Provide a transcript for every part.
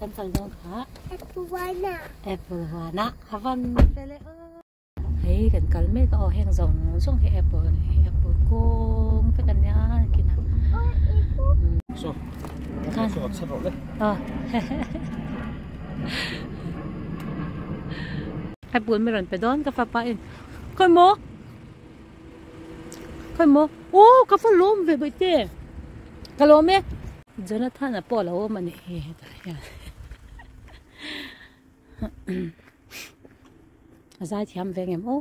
kan kal dawn kha? Apple huana. Apple huana. A van fel e aw. Hei kan kal mek a aw heng zawng zawng hi apple a ni. Hei apple kung vek a nia kinah. So. Khan. So chhe rawh le. Aw. Apple mi rawn pe dawn ka fapa in. Khawi maw? Khawi maw? Aw ka va lawm ve bawihte. Ka lawm e. Jonathan a pawh a lo awm a ni hi hetah hian. A zai thiam ve ngem aw.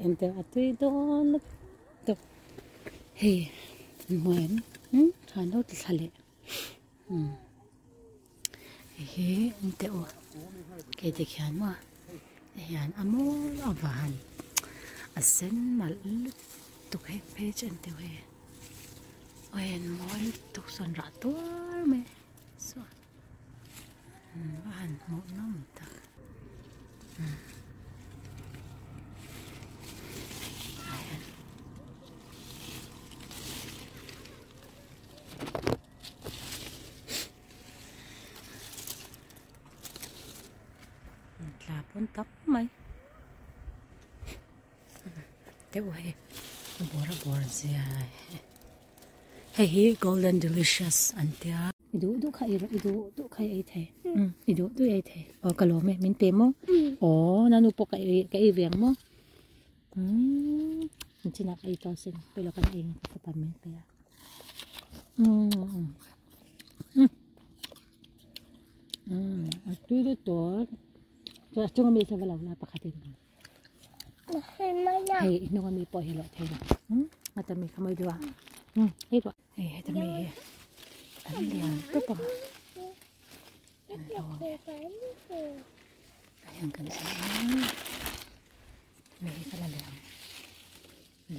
Enter a tui dawn lutuk. Hei an hmuh em? Han lo ti thla leh. Hei hi an teh u kei te khian maw hei hian a mawi a van a sen malh lutuk hei phei chu an teh u hei aw hei an mawi lutuk sawn rah tuar mai sawn a han hmuh nawm tak. Tla pawn tam mai deuh hei a bawr a bawr zia hei hi golden delicious an tia i duh duh kha i rawh i duh duh kha i ei thei i duh duh i ei thei aw ka lawm e min pe maw aw nanu pawh ka ei ka ei ve ang maw umm chinah ka ei tawh asin pawilo kan ei ang ka fapa min pe a. A tui deuh tawh chuan a chunga mi chu va lo la pakhat in hei i hnunga mi pawh hi lawh thei lo a ta mi kha mawi deuh a hei pawh hei heta mi hi an lian tawp a an lo a hian kan en a mi hi ka la leh ang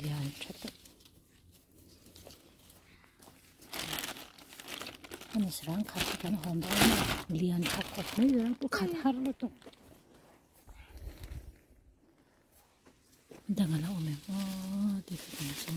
lian tha tawp. Ani sarang khat hi kan hawn dawn a lian tha khawp mai a pu khat har lutuk dang a la awm em aw tih ka kan chu.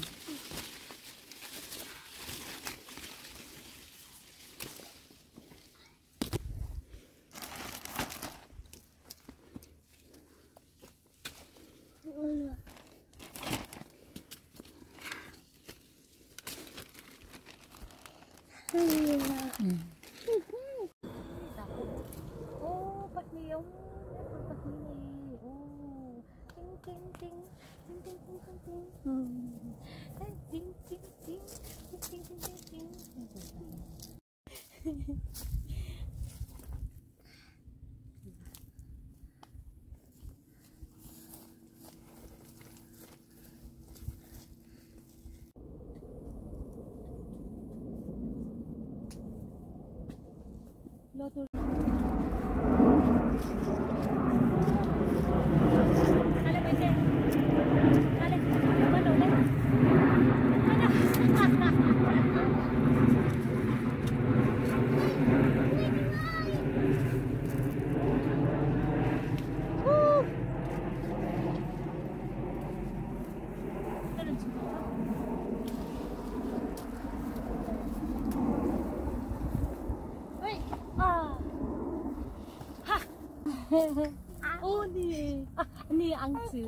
Ni ăn chữ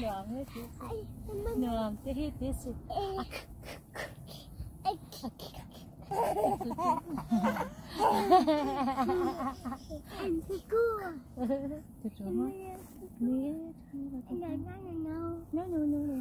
nuam nuam te hi te si No, no, no, no.